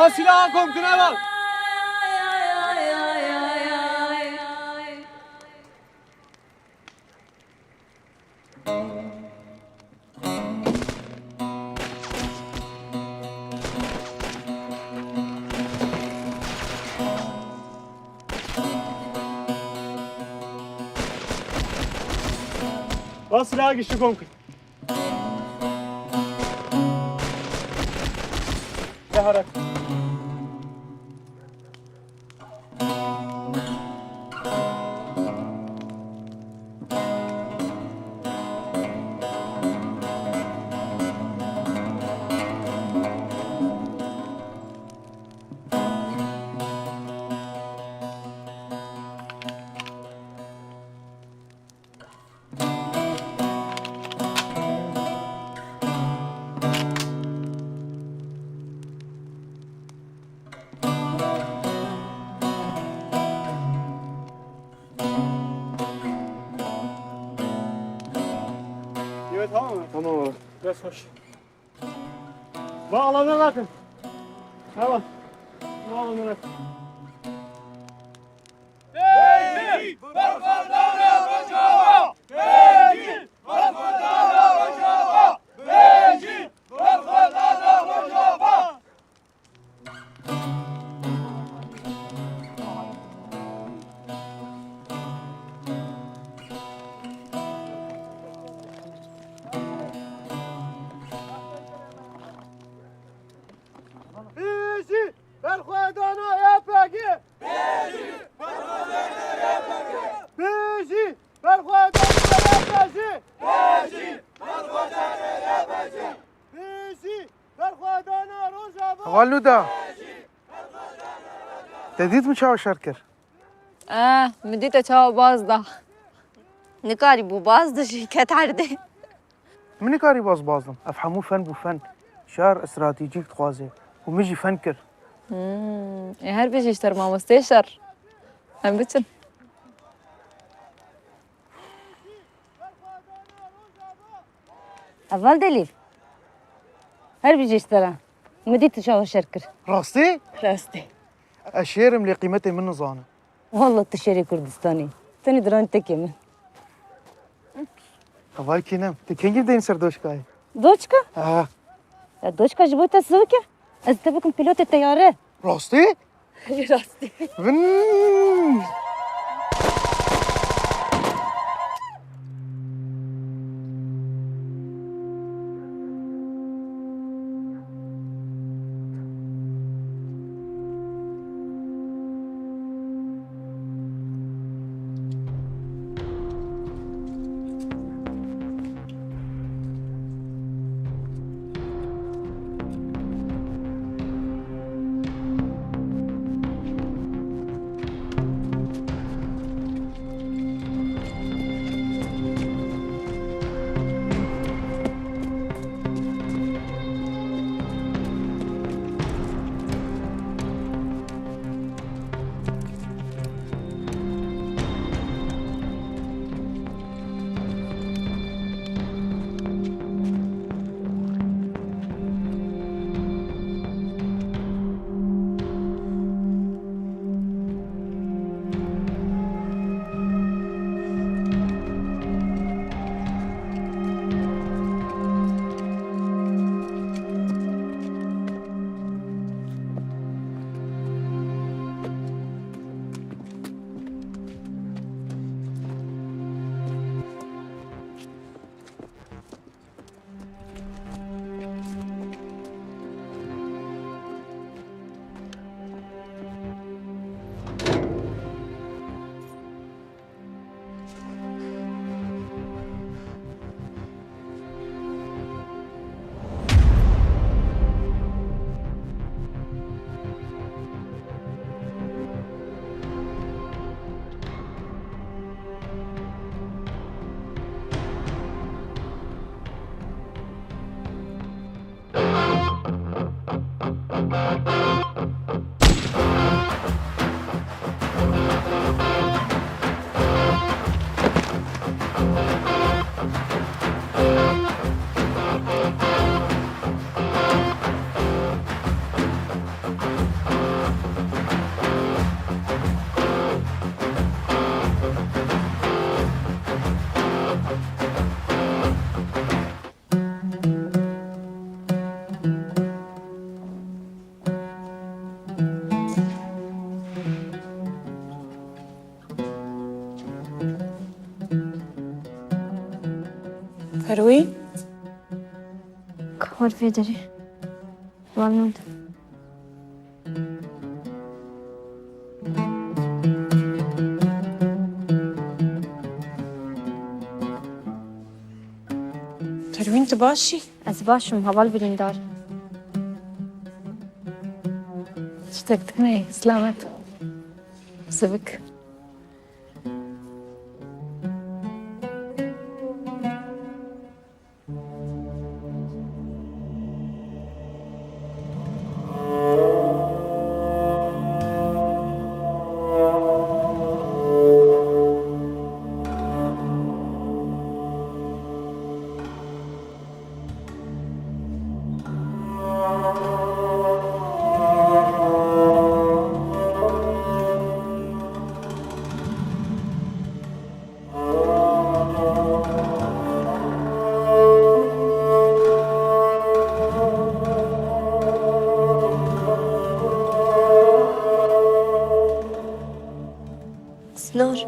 Silaha komkine bak. Bas silaha, güçlü komkun. Yaharak. Evet, tamam mı? Tamam abi. Biraz hoş. Bağlanın bakın. Tamam. Bağlanın bakın. Bêjî berxwedana Rojava! Bêjî berxwedana Rojava! Bêjî berxwedana Rojava! Bêjî berxwedana Y P G! Bêjî berxwedana Y P G! Bêjî berxwedana Rojava! Heval Nûda, te dît min çawa şer kir? Eh, min dît te çawa baz da. Nikarîbû baz da jî ket erdê. Min nikarî baz bazdim. Ev hemû fen bû fen. Şer stratejîk dixwaze. Û min jî fen kir. Hmm, ê her bijî ji te re mamoste Şer. Em biçin. Heval Delîl. Her bijî ji te re. Min dît tu çawa şer kir. Rastî? Rastî. Ez şêr im lê qîmetê min nizanim. Wallah tu şêrê Kurdistanê. Tenê diranî tekê min. Heval Kînem, tu kengî deyîn ser doçkayê? Doçka? Ha. Ya doçka ji bo te sivik e. Ez te bikim pîlotê teyare. Rastî? Rastî. Vin. Xwar fê derê. Wan min. Perwîn, tu baş î? Ez baş im, heval birîndar. Tiştek tune ye, selamet. Sivik. Snar.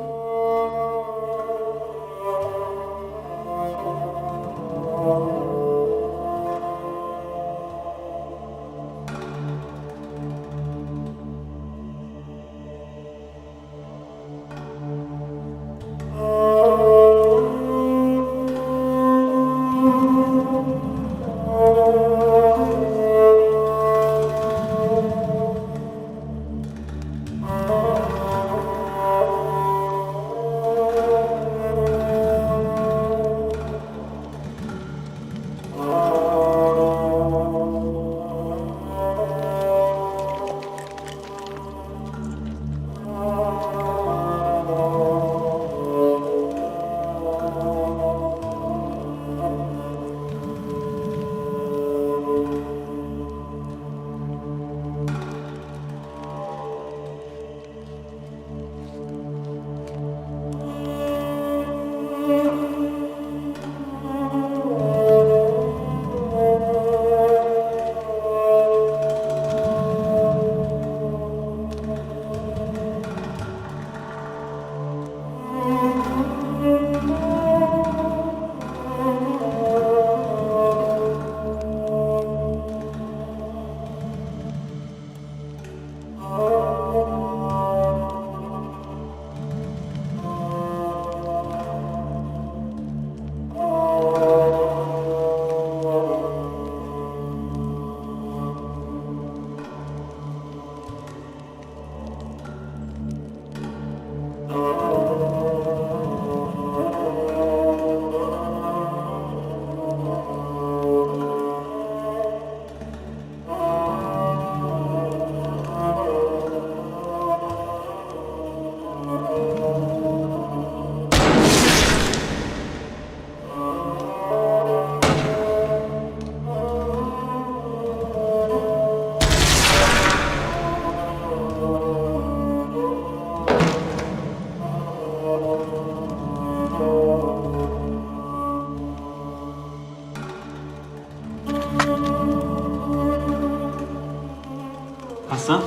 Hasan?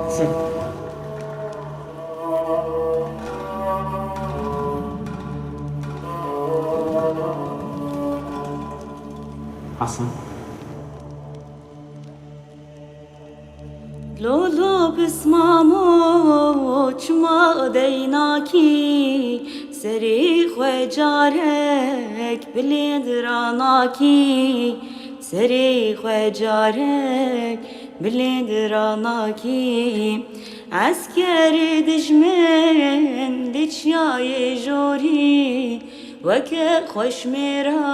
Hasan. Hasan. Lolo pismamo çima deynakî, serê xwe carek bilênd ranakî, serê xwe carek bilênd ranakî. Eskerê dijmin di çiyayê jorî, weke xweşmêra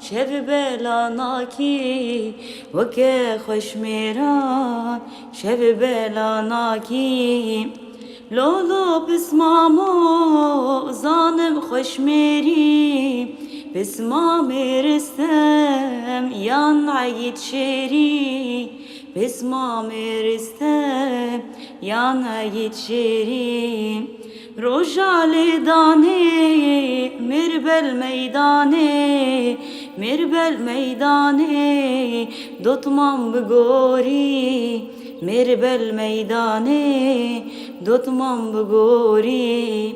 şev bela nakî, weke xweşmêra şev bela nakî. Lolo pismamo zanim xweşmêrî, pismamê Ristem yan Eyîd Şêrî, pismamê Ristem yan Eyîd Şêrî. Roja lêdanê mêr bel meydanê, mêr bel meydanê, dotman bigorî, mêr bel meydanê, dotman bigorî.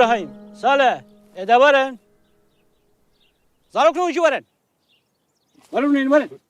Şahîn, Sale, êde werin. Zarokên jî werin. Werin, werin.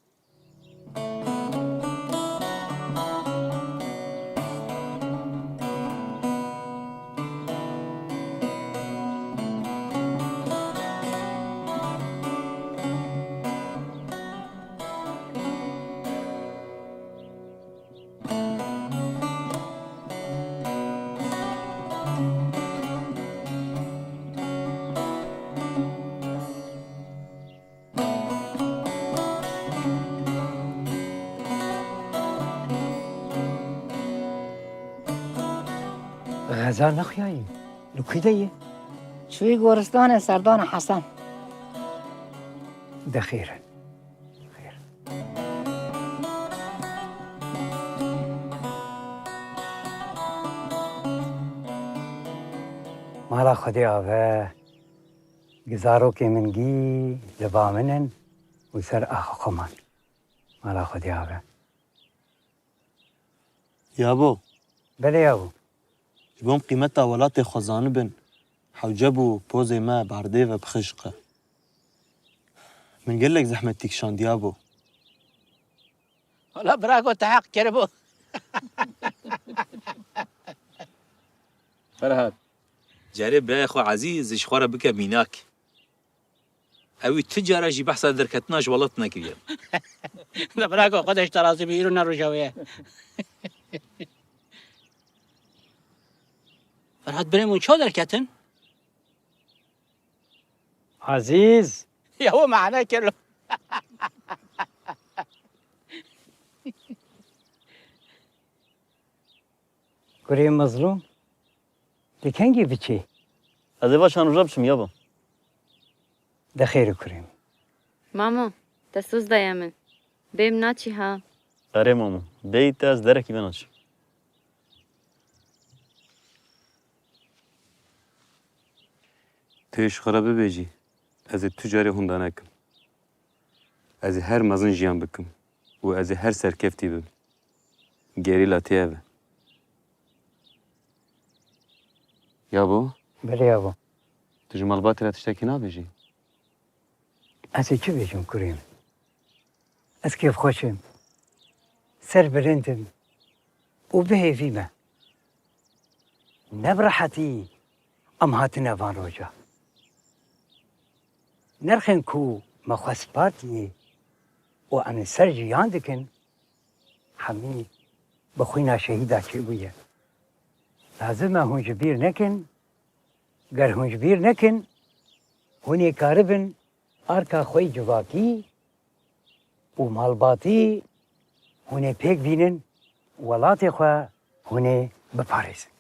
Xeza nexuyayî. Li ku de ye? Çûyî goristanê Serdana Hesen. De xêr in. Xêr. Mala Xwedê ave. Zarokê min gî li ba min in û ser axa xwe man. Mala Xwedê ave. Yabo. Belê yabo. Ji bo em qîmeta welatê xwe zanibin, hewce bû pozê me bi erdê ve bixişiqe. Min gelek zehmet tîkişand yabo. Wala bira ku te heq kiribû. Ferhat, carê birayê xwe Ezîz ji xwe re bike mînak. Ewî tu cara jî behsa derketina ji welat nekiriye. De bira ku Xwedê ji te razî be, îro ne roja wê ye. Ferhat, birê min çawa derketin? Azîz. Ya we mane kelo. Kurê Mezlûm, tu kengî biçî? Ez ê va şan roja biçim yabo. De xêr û kurê min. Mamo, te soz daye min. Bêm naçî ha. Erê mamo, bêyî te ez derekî venaçim. Tu yê ji xwe re bibêjî, ez ê tu carê hunda nekim. Ez ê her mezin jiyan bikim û ez ê her serkeftî bim. Gerîla tê ev e. Yabo? Belê yabo. Tu ji malbatê re tiştekî nabêjî? Ez ê çi bêjim kurê min? Ez kêfxweş im. Serbilind im. Û bi hêvî me. Ne bi rehetî em hatine van roja. Nirxên ku me xwe spartiyê û em li ser jiyan dikin, hemî bi xwîna şehîda çêbûye. Lazim e hûn ji bîr nekin, ger hûn ji bîr nekin, hûn ê karibin arka xwe yê civakî û malbatî hûn ê pêk bînin, welatê xwe hûn ê biparêzin.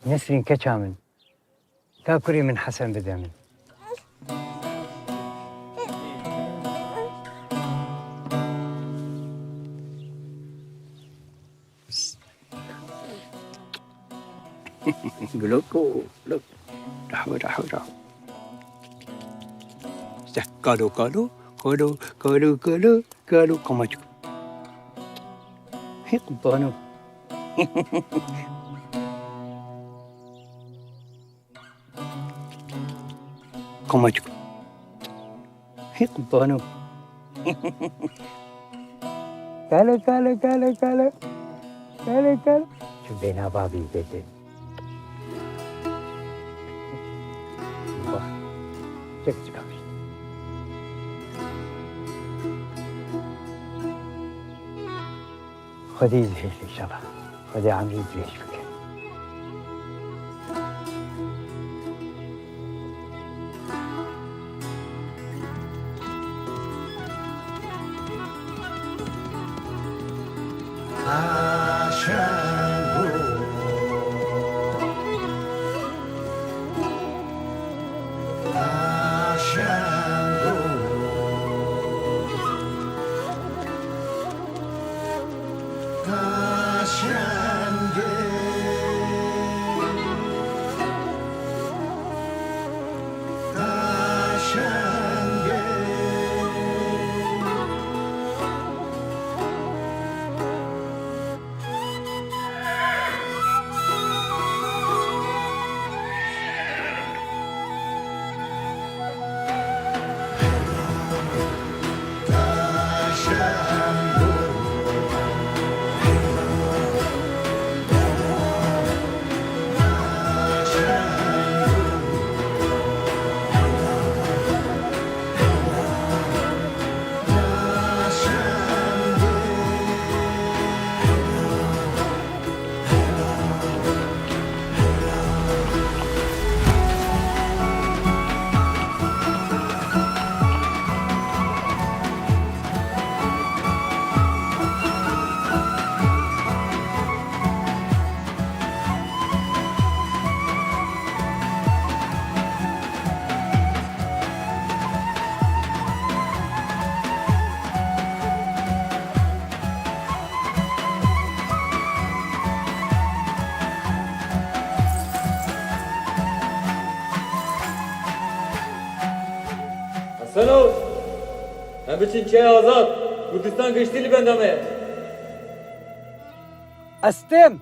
Nesrîn keça min, ka kurê min Hesen bide min. Guloko, guloko. Rahu, rahu, rahu. Kalo, kalo, kalo, kalo, kalo, kalo, kamaço. Hik bano. Kamaço. Hik bano. Kale, kale, kale, kale. Kale, kale. Şu bena babi dedi. Bak. Çek çıkarmış. Xwedî dirêj inşallah. Xwedê emrî dirêj bike. Selo! Em biçin çiyayê azad. Kurdistan giştî li benda me ye. Ez têm.